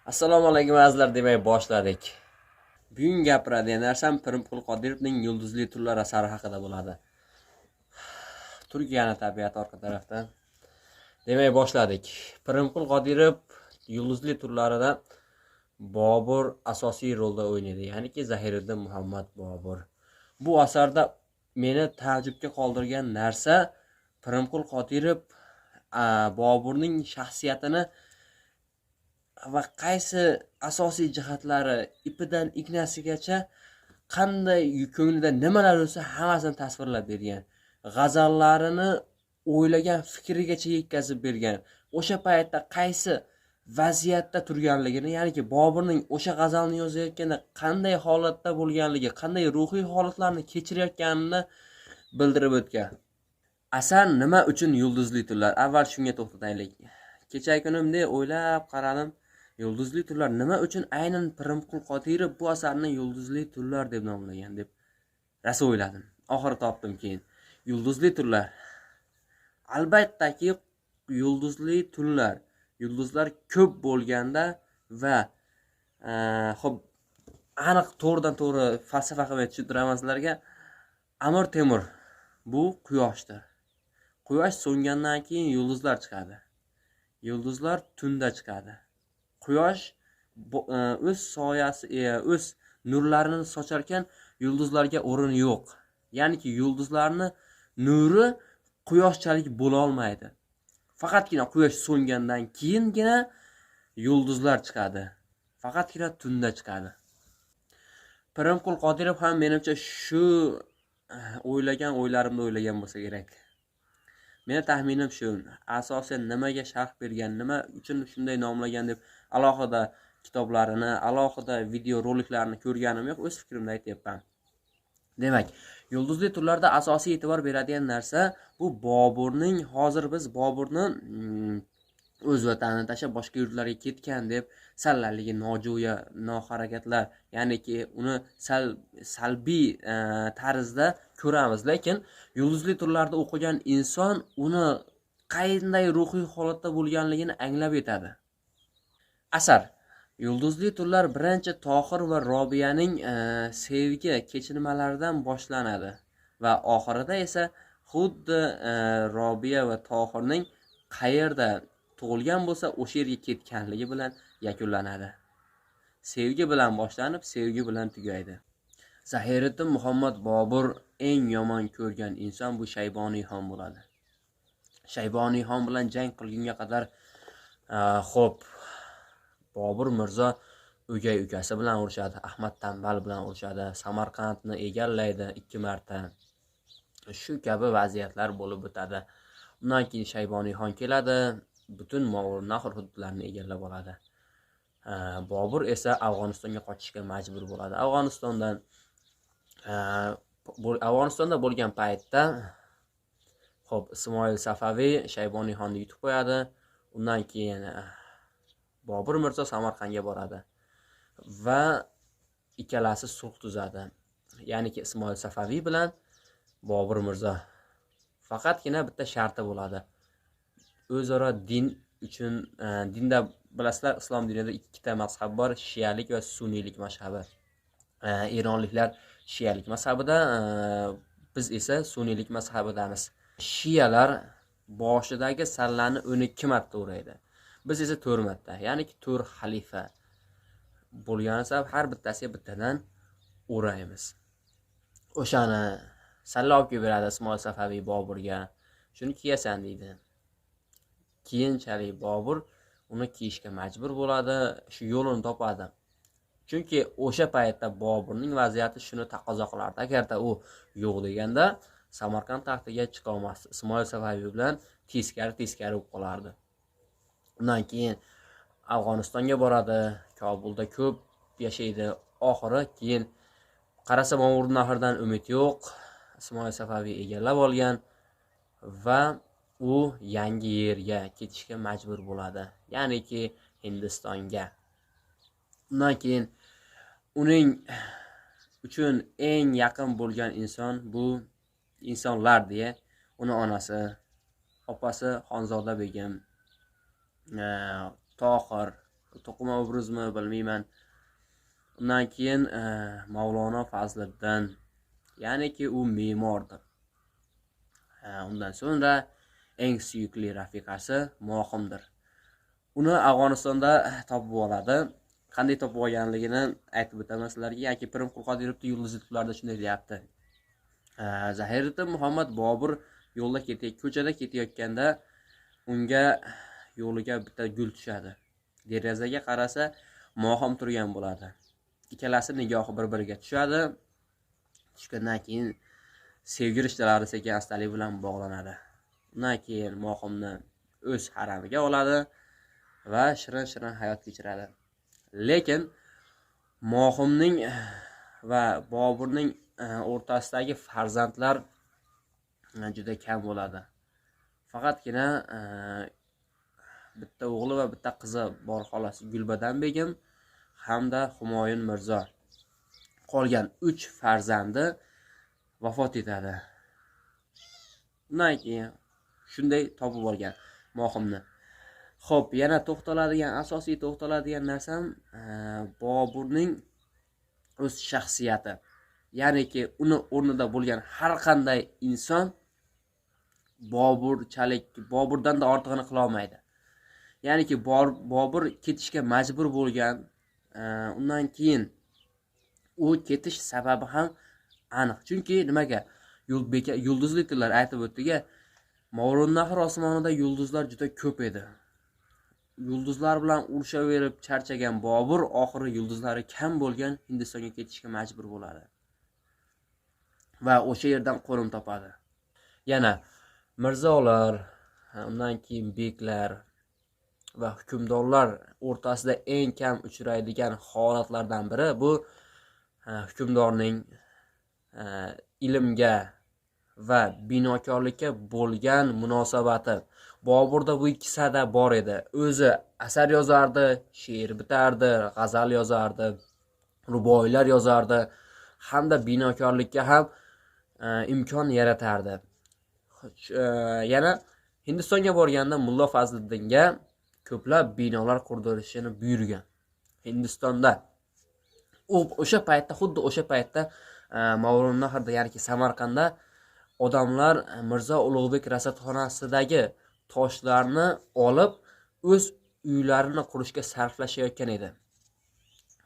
Assalomu alaykum azizlar, demak boshladik. Bugun gapiradigan narsam Pirimqul Qodirovning Yulduzli tunlar asari haqida bo'ladi. Turkiyani tabiati orqa tarafda. Demak boshladik. Pirimqul Qodirov Yulduzli tunlarida Bobur asosiy rolda o'ynaydi, ya'niki Zahiriddin Muhammad Bobur. Bu asarda meni taajjubga qoldirgan narsa Pirimqul Qodirov Boburning shaxsiyatini va qaysi asosiy jihatlari ipidan ignasigacha qanday ko'nglida nimalar bo'lsa hammasini tasvirlab bergan. G'azallarini o'ylagan fikrigacha yetkazib bergan. O'sha paytda qaysi vaziyatda turganligini, ya'niki Boburning o'sha g'azalni yozayotganda qanday holatda bo'lganligi, qanday ruhiy holatlarni kechirayotganini bildirib o'tgan. Asar nima uchun Yulduzli tunlar? Avval shunga to'xtataylik. Kecha kuni bunday o'ylab qaradim. Yulduzli tunlar nima uchun aynan Pirimqul Qodirov bu asarni Yulduzli tunlar deb nomlagan deb rosa o'yladim. Oxiri topdim keyin. Yulduzli tunlar. Albattaki yulduzli tunlar, yulduzlar ko'p bo'lganda va xo'p, aniq to'g'ridan to'g'ri falsafa qilib tushuntiraman sizlarga. Amir Temur bu quyoshdir. Quyosh so'ngandan keyin yulduzlar chiqadi. Yulduzlar tunda chiqadi. Quyosh o'z soyasi, o'z nurlarini socharkan yulduzlarga o'rin yo'q. Ya'niki yulduzlarni nuri quyoshchalik bo'la olmaydi. Faqatgina quyosh so'ngandan keyingina yulduzlar chiqadi. Faqatgina tunda chiqadi. Pirimqul Qodirov ham menimcha shu o'ylagan o'ylarimni o'ylagan bo'lsa kerak. Meni taxminim shu. Asosan nimaga sharh bergan, nima uchun shunday nomlagan deb alohida kitoblarini, alohida video roliklarni ko'rganim yo'q, o'z fikrimni aytyapman. Demak, Yulduzli tunlarda asosiy e'tibor beradigan narsa bu Boburning, hozir biz Boburni o'z vatanini tashlab boshqa yurtlarga ketgan deb sallalligi, nojo'ya, noharakatlar, ya'niki uni salbiy tarzda ko'ramiz. Lekin Yulduzli tunlarda o'qigan inson uni qanday ruhiy holatda bo'lganligini anglab yetadi. Asar Yulduzli tunlar birinchi Tohir va Robiyaning sevgi kechinmalaridan boshlanadi va oxirida esa xuddi Robiya va Tohirning qayerda tug'ilgan bo'lsa o'sha yerga ketganligi bilan yakunlanadi. Sevgi bilan boshlanib, sevgi bilan tugaydi. Zahiriddin Muhammad Bobur eng yomon ko'rgan inson bu Shayboniyxon bo'ladi. Shayboniyxon bilan jang qilgunga qadar xo'p, Bobur Mirzo o'gay ukasi bilan urushadi, Ahmad Tanbal bilan urushadi, Samarqandni egallaydi 2 marta. Shu kabi vaziyatlar bo'lib o'tadi. Undan keyin Shayboniyxon keladi, butun Movarounnahur hududlarini egallab oladi. Bobur esa Afg'onistonga qochishga majbur bo'ladi. Afg'onistonda bo'lgan paytda xo'p, Ismoil Safaviy Shayboniyxonni yutib qo'yadi. Undan keyin Bobur Mirzo Samarqandga boradi va ikkalasi sulh tuzadi. Ya'niki Ismoil Safaviy bilan Bobur Mirzo. Faqatgina bitta sharti bo'ladi. O'zaro din uchun, dinda bilasizlar, islom dinida ikkita mazhab bor, shiyalik va sunniylik mazhabi. Eronliklar shiyalik mazhabida, biz esa sunniylik mazhabidamiz. Shiyalar boshidagi sallani 12 marta o'raydi. Biz esa 4 marta, ya'niki 4 xalifa bo'lgani sabab har bittasiga bittadan o'raymiz. O'shani salla olib kelib beradi Ismoil Safaviy Boburga. Shuni kiyasan deydi. Keyinchalik Bobur uni kiyishga majbur bo'ladi, shu yo'lini topadi. Chunki o'sha paytda Boburning vaziyati shuni taqozo qilardi. Agarda u yo'q deganda Samarqand taxtiga chiqa olmasdi. Ismoil Safaviy bilan teskari bo'lib qolardi. Undan keyin Afg'onistonga boradi, Kobulda ko'p yashaydi. Oxiri keyin qarasa Movarounnahirdan umid yo'q. Ismoil Safaviy egallab olgan va u yangi yerga ketishga majbur bo'ladi, ya'niki Hindistonga. Undan keyin uning uchun eng yaqin bo'lgan inson bu insonlar deya uni onasi, opasi Xonzoda begim, Tohir, To'qima obrazmi bilmayman. Undan keyin Mavlono Fazliddin, ya'niki u me'mordir. Undan so'ngra eng suyukli rafiqasi Mohimdir. Uni Afg'onistonda topib oladi. Qanday topib olganligini aytib o'taman sizlarga. Yoki Pirimqul Qodirovni yulduzli tunlarda shunday deyapti. Zahiriddin Muhammad Bobur yo'lda ko'chada ketayotganda unga yo'liga bitta gul tushadi. Derazaga qarasa Mohim turgan bo'ladi. Ikkalasi nigohi bir-biriga tushadi. Tushgandan keyin sevgi rishtalari sekin astalik bilan bog'lanadi. Undan keyin Mohimni o'z haramiga oladi va shirin-shirin hayot kechiradi. Lekin Mohimning va Boburning o'rtasidagi farzandlar juda kam bo'ladi. Faqatgina bitta o'g'li va bitta qizi bor xolos, Gulbadan begim hamda Humoyun Mirzo. Qolgan 3 farzandi vafot etadi. Undan keyin shunday topib olgan Mohimni. Xo'p, yana to'xtaladigan, asosiy to'xtaladigan narsam Boburning o'z shaxsiyati. Ya'niki uni o'rnida bo'lgan har qanday inson Boburchalik, Boburdan da ortig'ini qila olmaydi. Ya'niki Bobur ketishga majbur bo'lgan, undan keyin u ketish sababi ham aniq. Chunki nimaga? Yulduzli tunlar aytib o'tdiga, Movarounnahr osmonida yulduzlar juda ko'p edi. Yulduzlar bilan urushaverib charchagan Bobur oxiri yulduzlari kam bo'lgan Hindistonga ketishga majbur bo'ladi va o'sha yerdan qo'nim topadi. Yana mirzolar, undan keyin beklar va hukmdorlar o'rtasida eng kam uchraydigan holatlardan biri bu hukmdorning ilmga va binokorlikka bo'lgan munosabati. Boburda bu ikkisida bor edi. O'zi asar yozardi, she'r bitardi, g'azal yozardi, ruboiylar yozardi hamda binokorlikka ham imkon yaratardi. Yana Hindistonga borganda Mulla Fazliddinga ko'plab binolar qurdirishini buyurgan. Hindistonda u o'sha paytda, xuddi o'sha paytda Movarounnahrda, ya'niki Samarqandda odamlar Mirzo Ulug'bek rasadxonasidagi toshlarni olib o'z uylarini qurishga sarflashayotgan edi.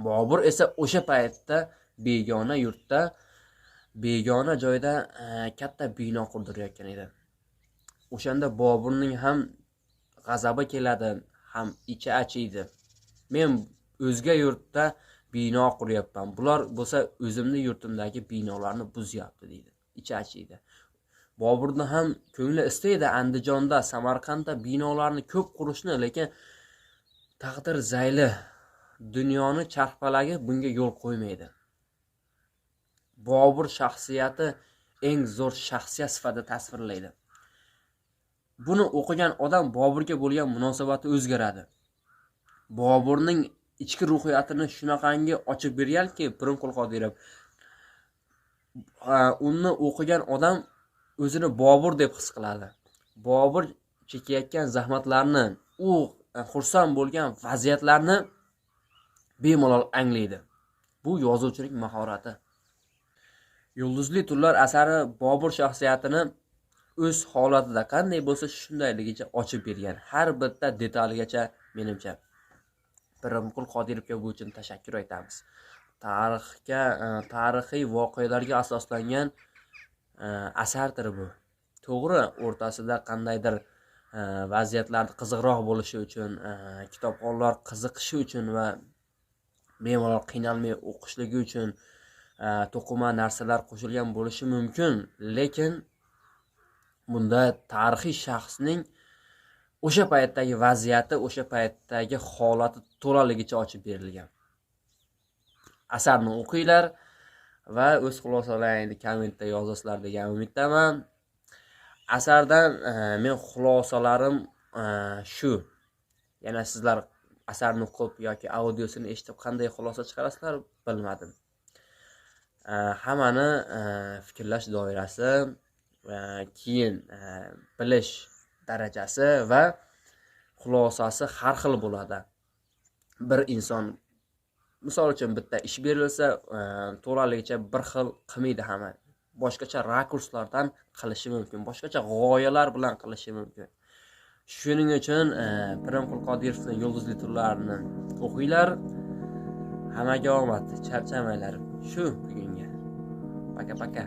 Bobur esa o'sha paytda begona yurtda, begona joyda katta bino qurdirayotgan edi. O'shanda Boburning ham g'azabi keladi, ham ichi achiydi. Men o'zga yurtda bino quryapman, bular bo'lsa o'zimni yurtimdagi binolarni buzyapti deydi. Ichi achiydi. Boburni ham ko'ngli istaydi Andijonda, Samarqandda binolarni ko'p qurishni, lekin taqdir zayli, dunyoni charxpalagi bunga yo'l qo'ymaydi. Bobur shaxsiyati eng zo'r shaxsiyat sifatida tasvirlaydi. Buni o'qigan odam Boburga bo'lgan munosabati o'zgaradi. Boburning ichki ruhiyatini shunaqangi ochib berganki, Pirimqul Qodirov uni o'qigan odam o'zini Bobur deb his qiladi. Bobur chekayotgan zahmatlarni, u xursand bo'lgan vaziyatlarni bemalol anglaydi. Bu yozuvchining mahorati. Yulduzli tunlar asari Bobur shaxsiyatini o'z holatida qanday bo'lsa shundayligicha ochib bergan. Har bitta detaligacha menimcha. Pirimqul Qodirovga bu uchun tashakkur aytamiz. Tarixga, tarixiy voqealarga asoslangan asardir bu. To'g'ri, o'rtasida qandaydir vaziyatlar qiziqroq bo'lishi uchun, kitobxonlar qiziqishi uchun va bemalol qiynalmay o'qishligi uchun to'qima narsalar qo'shilgan bo'lishi mumkin, lekin bunda tarixiy shaxsning o'sha paytdagi vaziyati, o'sha paytdagi holati to'laligicha ochib berilgan. Asarni o'qinglar va o'z xulosalaringni kommentda yozasizlar degan umiddaman. Asardan men xulosalarim shu. Yana sizlar asarni o'qib yoki audiosini eshitib qanday xulosa chiqarasizlar bilmadim. Hammani fikrlash doirasi, keyin bilish darajasi va xulosasi har xil bo'ladi. Bir inson, misol uchun, bitta ish berilsa, to'laligicha bir xil qilmaydi hamma. Boshqacha rakurslardan qilishi mumkin, boshqacha g'oyalar bilan qilishi mumkin. Shuning uchun Pirimqul Qodirovning Yulduzli tunlarini o'qinglar. Hammaga omad, charchamanglar. Shu bugunga. Пока-пока.